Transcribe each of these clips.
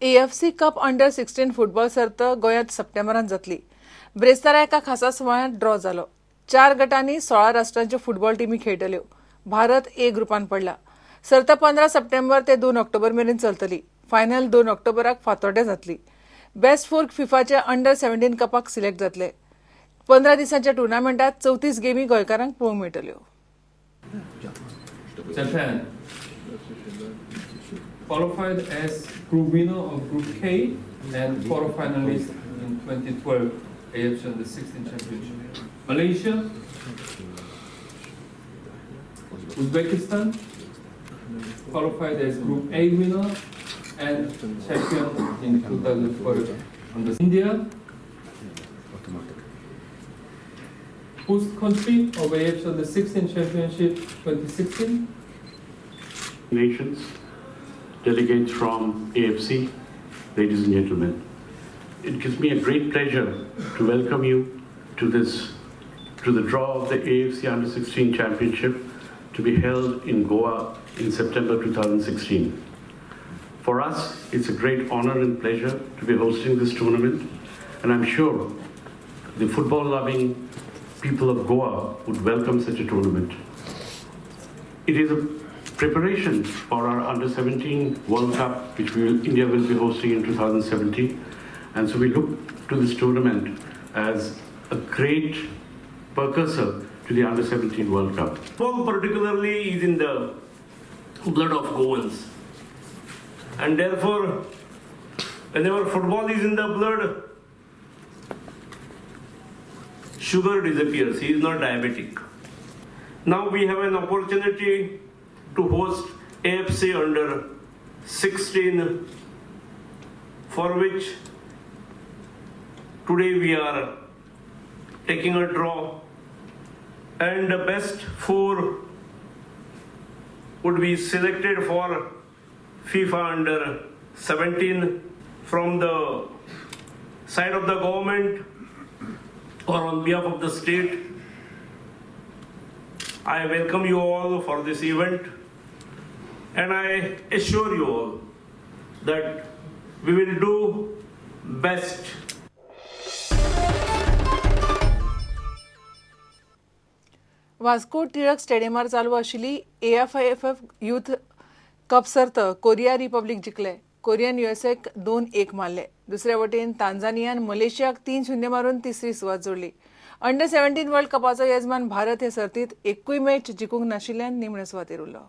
AFC cup under 16 football सर्त गोंयांत सप्टेंबरांत जातली. ब्रेस्तारा एका खासा सुवाळ्यांत ड्रॉ जालो. 4 गटांनी 16 राष्ट्रांच्यो फुटबॉल टिमी खेळटल्यो. भारत ए ग्रुपान पडला. सर्त 15 सप्टेंबर ते 2 ऑक्टोबर मेरेन चलतली. फायनल 2 ऑक्टोबराक फातोड्डें जातली. बेस्ट 4 फिफाच्या अंडर 17 कपाक सिलेक्ट जातले. 15 दिसांच्या टुर्नामेंटात 34 गेमी गोंयकारांक पळोवंक मेळटल्यो. Japan qualified as group winner of Group K and quarterfinalist in 2012 AFC Under 16 Championship. Malaysia, Uzbekistan qualified as Group A winner and champion in 2012 under India, host country of AFC Under 16 Championship 2016. Nations, delegates from AFC, ladies and gentlemen, it gives me a great pleasure to welcome you to the draw of the AFC Under 16 Championship to be held in Goa in September 2016. For us, it's a great honor and pleasure to be hosting this tournament, and I'm sure the football-loving people of Goa would welcome such a tournament. It is a preparation for our Under 17 World Cup, which India will be hosting in 2017. And so we look to this tournament as a great precursor to the Under 17 World Cup. Football particularly is in the blood of Goans. And therefore, whenever football is in the blood, sugar disappears. He is not diabetic. Now we have an opportunity to host AFC Under 16, for which today we are taking a draw, and the best 4 would be selected for FIFA Under 17 from the side of the government or on behalf of the state. I welcome you all for this event, and I assure you all that we will do best. Vasco Tilak स्टेडियमार चालू आशिल्ली AIFF youth cup सर्त Korea Republic जिखले. Korean युएसएक 2-1 मारले. दुसऱ्या वटेन तांजानियान मलेशियाक 3-0 मारून तिसरी सुवात जोडली. अंडर 17 वर्ल्ड कपाचो येजमान भारत हे सर्तीत एकूय मॅच जिखूंक नाशिल्ल्यान निमणे सुवातेर उरलो.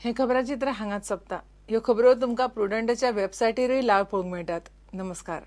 हे खबराचित्र हांगाच सोंपता. ह्यो खबरो तुमकां प्रुडंटाच्या वेबसायटीरूय लाव पळोवंक मेळटात. नमस्कार.